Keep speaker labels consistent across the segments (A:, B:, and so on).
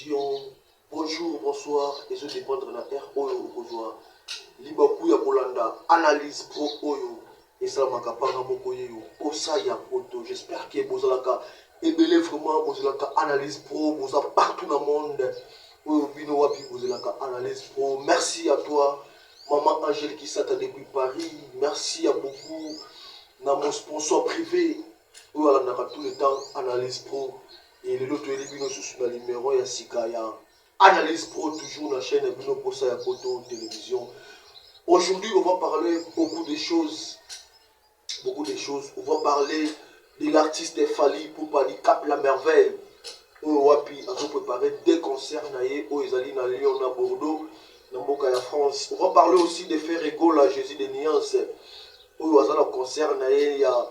A: Télévision. Bonjour, bonsoir. Ezo dépendre na heure oyo okozwa libaku ya kolanda analyse pro oyo esalamaka panga moko yeyo posa ya poto. J'espère que bozalaka ebele vraiment, bozalaka analyse pro, boza partout na monde. Oyo bino wapi bozelaka analyse pro. Merci à toi maman Angèle Kisata depuis Paris. Merci à beaucoup na mon sponsor privé oyo alandaka tout le temps analyse pro. Et lelo toyeli bino susu na numéro ya sika ya analyse pro, toujours na chaîne ya bino posa ya poto télévision. Aujourd'hui on va parler beaucoup de choses, beaucoup de choses. On va parler de l'artiste Fally Ipupa Dicap la Merveille, oyo wapi azo préparer deux concerts na ye oyo ezali na Lyon na Bordeaux na mboka ya France. On va parler aussi de Ferre Gola Jésus de Nuance, oyo aza na concert na ye ya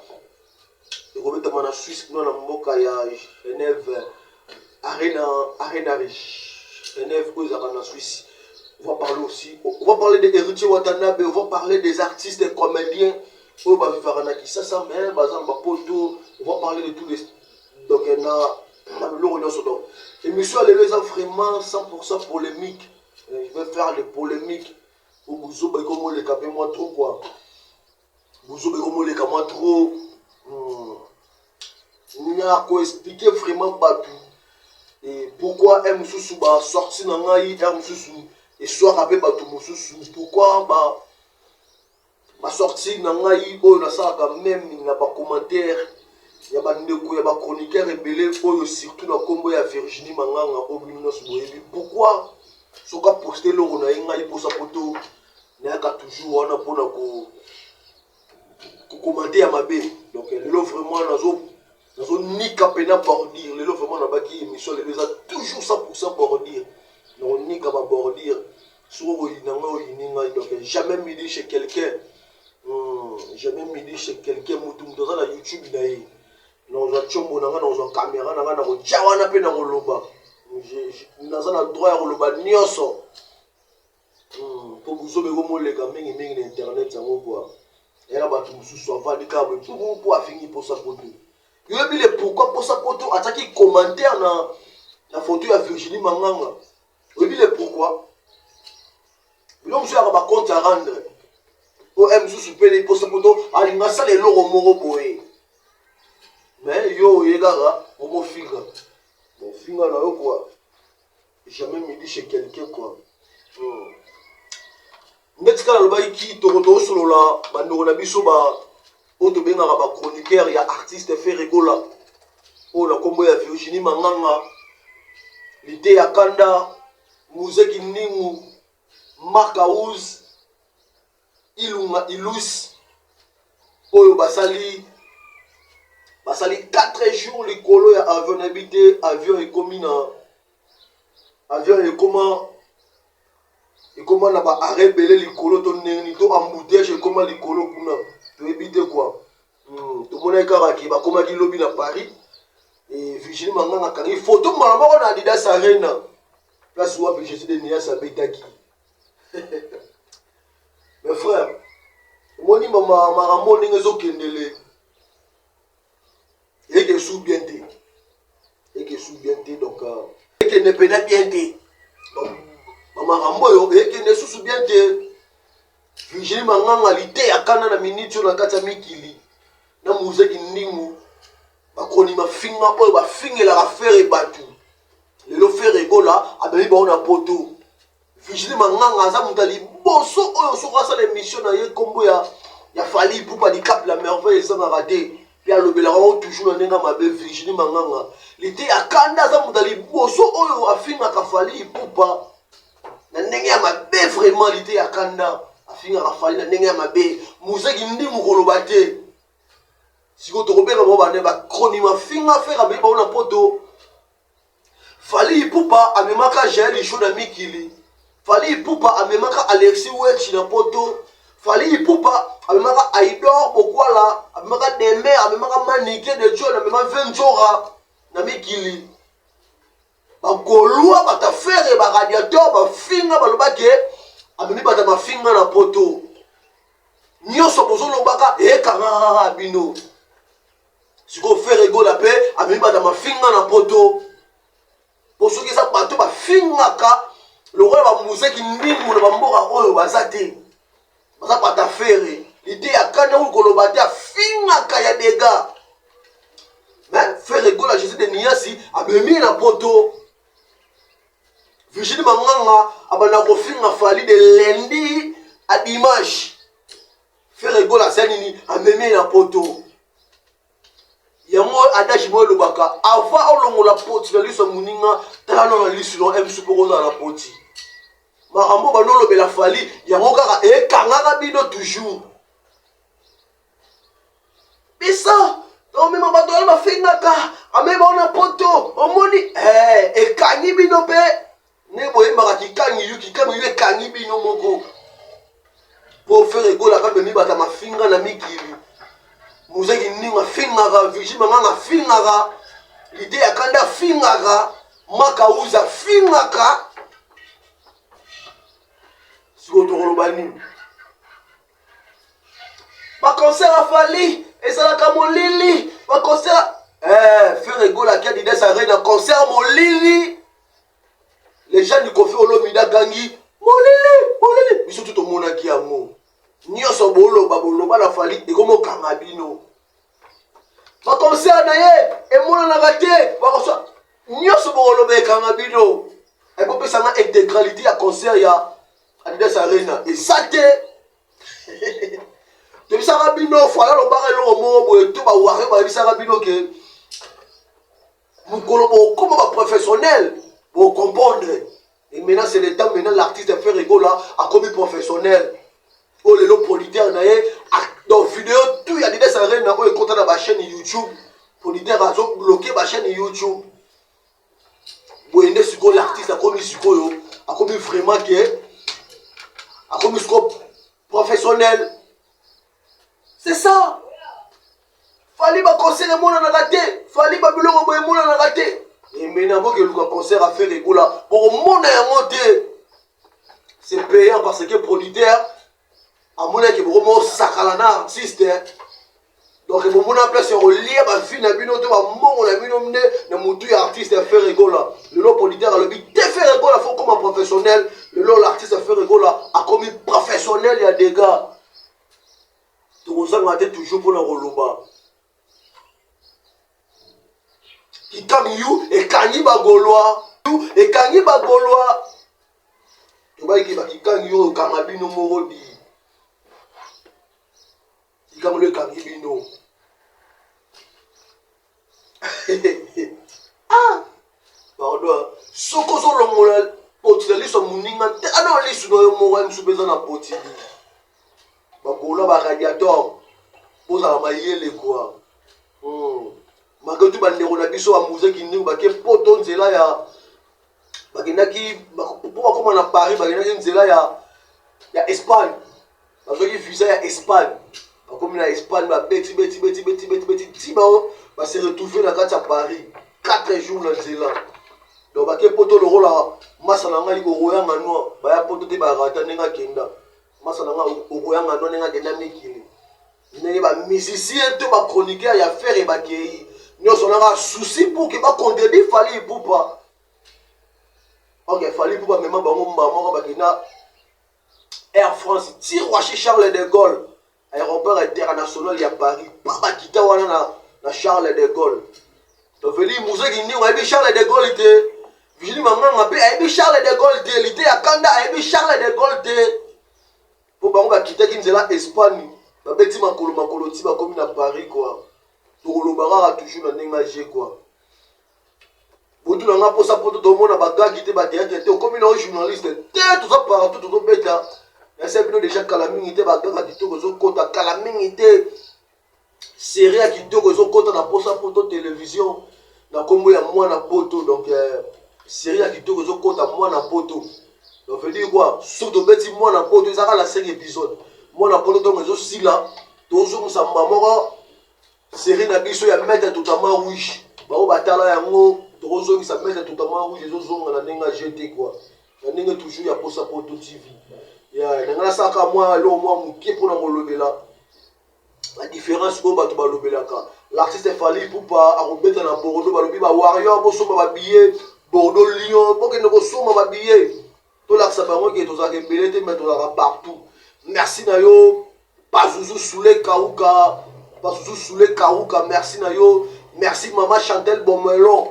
A: ekobetama na Suisse kuna na mboka ya Genève, Arena Genève oyo ezalaka na Suisse. On va parler aussi, on va parler de Héritier Watanabe, on va parler des artistes et comédiens oyo bavivaka na Kisasa mais baza na bapoto. On va parler de tous les, donc na biloko nyonso. Donc émission ya lelo eza vraiment 100% polémique. Je vais faire des polémiques po buzoba ekomoleka mpe mwa trop quoi, buzoba ekomoleka mwa trop. Na koexpliquer vraiment bato et pourquoi r mosusu basorti na ngai, r mosusu eswaka mpe bato mosusu, pourquoi ba basorti na ngai oyo nasalaka même na bacommentaire ya bandeko ya bachroniqueur ebele oyo, surtout na nkombo ya Virginie Manganga oyo bino nyonso boyebi. Pourquoi soki aposte eloko na ye, ngai mposa poto nayaka toujours wana mpona kocommenter ya mabe? Donc lelo vraiment nazonika mpena bordure. Lelo vraiment nabaki émission, lelo eza toujours 100% bordure. Nakonika babordure soki okoyina ngai, oyini ngai. Donc jamais midi chez quelqu'un, jamais midi chez quelqu'un. Mutu aza na YouTube na ye, nakozwa tiombo na ngai, nakozwa caméra na ngai, nakotia wana mpe nakoloba. Naza na droit ya koloba nyonso mpo buzoba ekomoleka mingimingi na internet yango kua eya na bato mosusu avandi kaka boye mpo afingi mposa poto. Yoyebi le pourquoi mposa poto atiaki commentaire na photo ya Virginie Manganga? Oyebi le pourquoi? Biloko mosusu yaka bacompte à rendre o mosusu mpe mposa poto alinga asala eloko moko boye, mais yo oye kaka omofinga. Bon, finga na yo quoi, jamais midi chez quelqu'un quoi. Ndeti kaka nalobaki ki toko tokosolola bandeko na biso ba oyo tobengaka bachroniqueur ya artiste Ferre Gola, oyo na nkombo ya Virginie Manganga, Lite ya Kanda, Muzeki Ndingu, Mark Aouz, Ilunga Ilus, oyo basali 4 jours likolo ya avion. Nayebi te avion ekomi na avion ekoma na baarrêt ebele likolo to ndenge nini, to embouteillage ekoma likolo kuna, toyebi te quoi. Tomonaki kaka ke bakomaki lobi na Paris e Virginie Manganga akangi photo mbala moko na Adidas Arena, place wapi Jésus de Nuance abetaki. Mes frères, omoni makambo ndenge ezokendele, eke su bien te, eke su bien te. Donc ekende mpena bien te. Donc bamakambo oyo ekende susu bien te. Virginie Manganga, lite ya kanda, na miniti oyo na kati ya mikili na Muzeki Ndingu, bakoni mafinga oyo bafingelaka Ferre bato. Lelo Ferre Gola amemi bango na poto. Virginie Manganga aza moto ya liboso oyo soki asala émission na ye, nkombo ya Fally Ipupa Dicap la Merveille ezangaka te, mpe alobelaka yango toujours na ndenge ya mabe. Virginie Manganga, lite ya kanda, aza moto ya liboso oyo afingaka Fally Ipupa na ndenge ya mabe. Vraiment, lite ya kanda afingaka Fally na ndenge ya mabe. Muzeki Ndimu koloba te. Sikoyo tokobenga bango bane bakroni mafinga. Ferre amemi bango na poto. Fally Ipupa amemaka Jael Show na mikili. Fally Ipupa amemaka Alexis Wetchi na poto. Fally Ipupa amemaka Aidor Bokwala, amemaka Demer, amemaka Manike de John, amemaka Venjora na mikili. Bagolwa bato afere baradiateur bafinga, balobaki amemi bato mafinga na poto. Nyonso bozolobaka ekangakaka bino. Sikoyo Ferre Gola mpe amemi bato mafinga na poto. Po soki eza bato bafingaka lokola bamuzeki ndingu na bamboka oyo baza te, baza pata Ferre lide ya kanda oyo koloba te, afingaka ya dega. Mais Ferre Gola, Jésus de Niasi amemi na poto. Virginie Manganga abanda kofinga Fally de lundi à dimanche. Ferre Gola asali nini? Amemi na poto. Yango adage moko elobaka, avant olongola poti na liso ya moninga, tala nano na liso na msu mpo kozala na poti. Makambo bando olobela Fally yango kaka ekangaka bino toujours. Bisa omema bato wana bafingaka, amema wana poto, omoni ekangi bino mpe nde boyembaka kikangi yu kikangi yu ekangi bino moko. Po Ferre Gola akamemi bato ya mafinga na mikili. Muzeki Ndingo afingaka, Virgile Manganga afingaka, Lide ya Kanda afingaka, Makauza afingaka. Sikoyo tokoloba nini? Baconcert ya Fally ezalaka molili, baconcert Ferre Gola aki Adidas Arena concert molili. Les gens du Koffi Olomide agangi molili molili, biso tu tomonaki yango nyonso. Boloba boloba na Fally ekomokanga bino, baconcert na ye emonanaka te, nyonso bokoloba ekanga bino. Ekopesanga intégralité ya concert ya Adidas Arena eza te. Toyebisaka bino, Fally alobaka eloko moko boye to baware bayebisaka bino ke mokolo bokoma baprofessionnel bocomprendre. Et maintenant, c'est le temps. Maintenant, l'artiste Ferre Gola akomi professionnel. Oyo lelo producteur na ye, donc vidéo tout ya Adidas Arena oyo ekota na bachaîne YouTube, producteur azobloke bachaîne YouTube boye. Nde sikoyo l'artiste akomi sikoyo, akomi vraiment ke akomi sikoyo professionnel, c'est ça. Fally baconcert emonanaka te, Fally babiloko boye emonanaka te. Emena boke eluka concert ya Ferre Gola, bokomona yango te. C'est payant parce que producteur amonaki bokoma osakala na artiste. Donc bomona place ya kolia bavi na bino to bambongo na bino nde na motu ya artiste ya Ferre Gola. Lelo producteur alobi te, Ferre Gola faut koma professionnel. Lelo l'artiste ya Ferre Gola akomi professionnel ya dégâts. Tokozanga te toujours mpona koloba kikangi yu ekangi bagolwa, ekangi bagolwa. Tobayiki bakikangi oyo okanga bino moko di kikangi ekangi bino. Ah, pardon, soki ozolongola poti na liso ya moninga te, ana lisu na yo moko ya misu mpe eza na poti. Bagola baradiator, bozala mayele kua. Malgré tout, bandeko na biso bamuzeki ndingo bake poto, nzela ya bakendaki mpo bakóma na Paris, bakendaki nzela ya Espagne, bazwaki visa ya Espagne, bakomi na Espagne, babeti beti beti beti beti beti ti bao base retrouve na kati ya Paris, 4 jours na nzela. Donc bake poto lokola masa na ngai okoyanga noa, baya poto te, barata ndenge akenda. Masa na ngai okoyanga noa ndenge akenda mikili, ndenge bamusicien to bachroniqueur ya Ferre bakei nyonso nanga souci pour ke bacontredire Fally Ipupa. Ok, Fally Ipupa mema bango mbaa moko, bakenda Air France ti Roissy Charles de Gaulle, aéroport international ya Paris. Pa bakita wana na Charles de Gaulle. Toveli muzeki ndingo ayebi Charles de Gaulle te, Virginie Manganga mpe ayebi Charles de Gaulle te, lite ya kanda ayebi Charles de Gaulle te, mpo bango bakitaki nzela Espagne, babeti makolo makolo ti bakomi na Paris kua. Tokoloba kaka toujours na ndenge age kua. Botuna nga mposa poto, tomona bagagi te, bateatre te, okomi na yo journaliste te. Toza partout, tozobeta nasi ya bino deja kala mingi te. Baganga kitoko ezokota kala mingi te, série ya kitoko ezokota na posa poto télévision na nkombo ya Mwana Poto. Donc série ya kitoko ezokota, Mwana Poto. Donc veut dire quoi? Soki tobeti Mwana Poto, ezaka na 5 épisode. Mwana Poto ntongo ezosila, tozongisa mba moko série na biso ya Maître Totalement Rouge. Bao batala yango, tokozongisa Maître Totalement Rouge, ezozonga na ndenge ya gt quoi, na ndenge toujours ya Posa Poto TV. Ya na ngai nasalaka mwa eloko mwa moke mpona kolobela badifférence oyo bato balobelaka. L'artiste Fally Ipupa akobeta na Bordeaux, balobi bawarrior bosomba babillet. Bordeaux, Lyon, bokende kosomba babillet, tolakisa bango ke tozalaka ebele te, mais tozalaka partout. Merci na yo Pazuzu Soule Kauka, Pazuzu Soule Kauka, merci na yo. Merci mama Chantel Bomelon,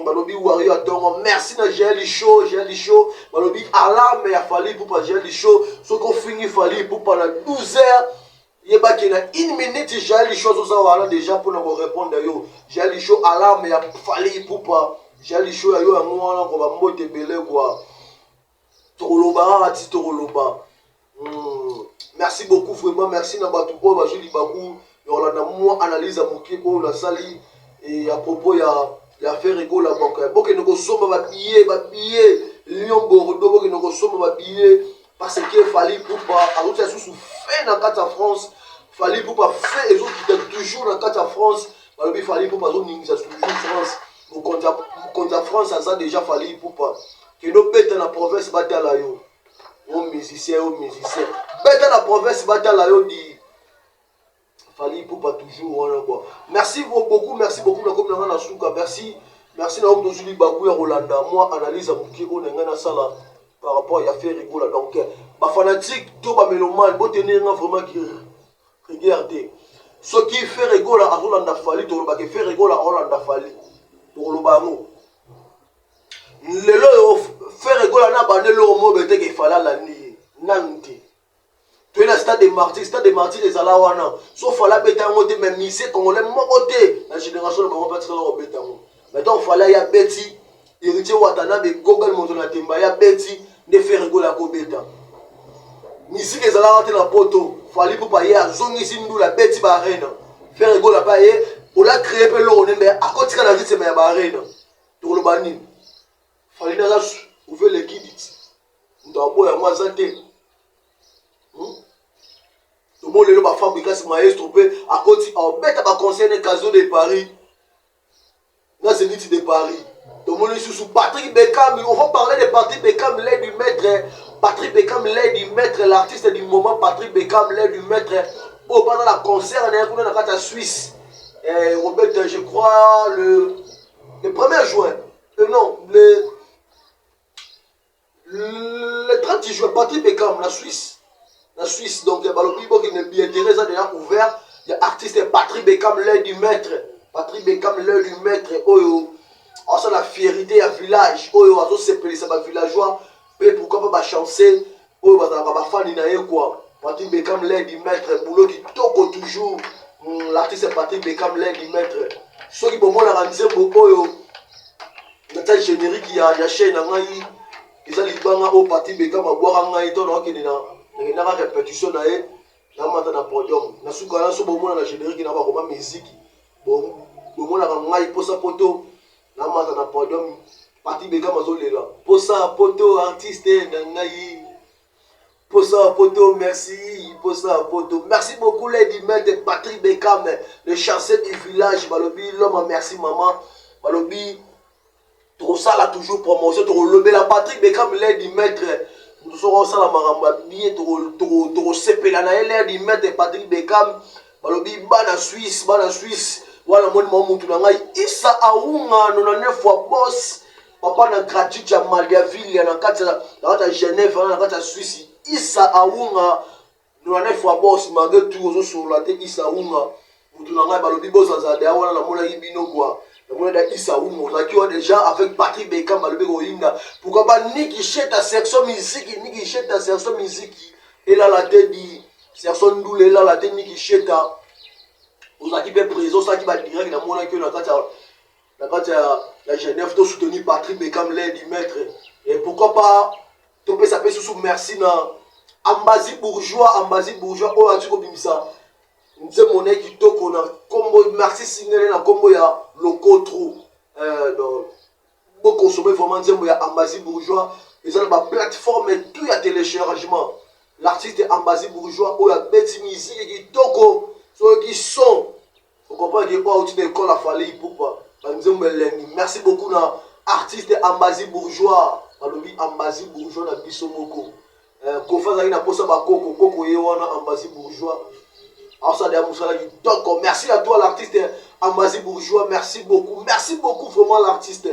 A: balobi Wario ya tongo. Merci na Jael Show, Jael Show, balobi alarme ya Fally Ipupa. Jael Show, soki ofingi Fally Ipupa na 12 heures, yebaki na une minute Jael Show azoza wana déjà mpona korépondre yo. Jael Show, alarme ya Fally Ipupa, Jael Show ya yo yango wana ko bambote ebele kwa. Tokoloba kaka ti tokoloba. Merci beaucoup vraiment, merci na bato oyo bazwi libaku ya kolanda mwa analyse ya moke oyo nasali et à propos ya Ferre Gola. Donc bokende kosomba babillet, babillet Lyon, Bordeaux, bokende kosomba babillet parce que Fally Ipupa azotia lisusu fe na kati ya France. Fally Ipupa, fe ezokita toujours na kati ya France. Balobi Fally Ipupa azoningisa toujours France. Mokonzi ya France aza déjà Fally Ipupa. Kende obeta na province, batala yo. O musicien, o musicien, beta na province, batala yo di. Fally Ipupa toujours wana quoi. Merci beaucoup, merci beaucoup. Nakomi na nga na suka. Merci, merci na oyo tozwi libaku ya kolanda mwa analyse ya moke oyo na ngai nasala par rapport ya Ferre Gola. Donc bafanatique to bamélomane, botenir nga vraiment rigueur te. Soki Ferre Gola azolanda Fally, tolobaka Ferre Gola aolanda Fally, tokoloba yango. Lelo oyo Ferre Gola na bande eloko moko beteke Fally alandi ye nanu te. Toye na Stade de Martyr, Stade de Martyr ezala wana. So Fally abeta yango te, mais musicien congolais moko te na génération na bango mpe atikala kobeta yango. Mais donc Fally aye abeti, Héritier Watanabe Gogal moto na temba ye abeti nde Ferre Gola akobeta. Musique ezalaka te na Poto. Fally Ipupa ye azongisi ndula, abeti baarena. Ferre Gola mpe aye ola créé mpe eloko nembe akotika na rythme ya baarena. Tokoloba nini? Fally naza ouvert lekidit, moto aboya yango aza te. Tomoni lelo bafabrikas maestro mpe akoti abeta baconcert ne Casino de Paris na Zénith de Paris. Tomoni lisusu Patrick Beckham. On va parler de Patrick Beckham, l'aide du maître. Patrick Beckham, l'aide du maître, l'artiste du moment. Patrick Beckham, l'aide du maître, oyo bana na concert na ye kuna na kati ya Suisse, Robert, je crois le 1er juin, non, le 30 juin. Patrick Beckham na Suisse, na Suisse. Donc balobi bokende, billetterie eza déjà ouvert ya artiste Patrick Beckham, l'aide du maître. Patrick Beckham, l'aide du maître, oyo azosala fierté ya village, oyo azosepelisa bavillageois mpe pourquoi pas bachance oyo bazalaka bafani na ye quoi. Patrick Beckham, l'aide du maître, boulot kitoko toujours. L'artiste Patrick Beckham, l'aide du maître. Soki bomonaka nzembo oyo natia générique ya chaîne na ngai, eza libanga oyo Patrick Beckham abwaka ngai to nakokende na nakendaka répétition na ye, namata na podium na suka na so. Bomona na générique na bakoma musique, bomonaka ngai Posa Poto namata na podium, Patrick Beckham azolela Posa Poto, artiste na ngai Posa Poto. Merci Posa Poto, merci beaucoup lady maître Patrick Beckham, le chanceux du village. Balobi l'homme, merci maman. Balobi tokosala toujours promotion, tokolobela Patrick Beckham, lady maître. Moto soki osala makambo ya bien, tokosepela na ye. Lady maître Patrick Beckham, balobi bana Suisse, bana Suisse wana. Moni mwa mutu na ngai Isa Aunga, 99 fois boss, papa na gratuite ya Maliaville na kati ya Genève wana, na kati ya Suisse. Isa Aunga, 99 fois boss, malgré tout ozosolola te. Isa Aunga, mutu na ngai, balobi bozazala deya wana. Namonaki bino kwa, namoni da Isa Aunga ozalaki wana déjà avec Patrick Beckham. Balobi koyinda, pourquoi pas Niki Sheta section musique, Niki Sheta section musique elala te di section ndula elala te. Niki Sheta ozalaki mpe présent, osalaki badirect, namonaki oyo na kati ya Genève. Tosoutenir Patrick Beckham, lady maître. Et pourquoi pas topesa mpe susu merci na Ambazi Bourgeois, Ambazi Bourgeois oyo ati kobimisa nzembo na ye kitoko na nkombo merci singele na nkombo ya Lokotro. Donc bokonsome vraiment nzembo ya Ambazi Bourgeois, eza na baplateforme tout ya téléchargement. L'artiste Ambazi Bourgeois oyo abeti musique kitoko, soki son ocomprendre ke oyo auti na ekole a Fally Ipupa, banzembo elengi. Merci beaucoup na artiste Ambazi Bourgeois. Balobi Ambazi Bourgeois na biso moko, Kofi azalaki na posa bakoko koko ye wana. Ambazi Bourgeois asala ya mosala kitoko. Merci à toi l'artiste Ambazi Bourgeois, merci beaucoup, merci beaucoup vraiment l'artiste.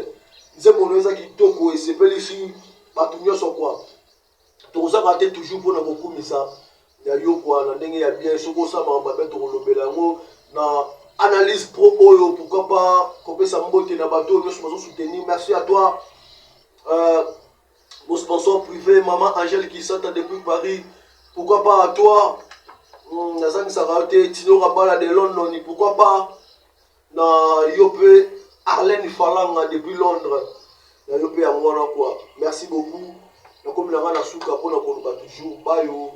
A: Nzembo no eza kitoko, esepelisi bato nyonso kwa. Tokozanga te toujours mpona kokumisa ya yo kwa na ndenge ya bien. Soki osala makambo ya bien, tokolobela yango na analyse pro oyo. Pourquoi pas kopesa mbote na bato oyo nyonso bazosoutenir. Merci à toi, mon sponsor privé, Maman Angèle Kisata depuis Paris. Pourquoi pas à toi, nazangisaka yo te, Tino Rabala de London. Pourquoi pas na yo mpe, Arlène Falanga depuis Londres, na yo mpe yango wana quoi. Merci beaucoup. Nakomi na ngai na suka mpona koloba toujours bayo.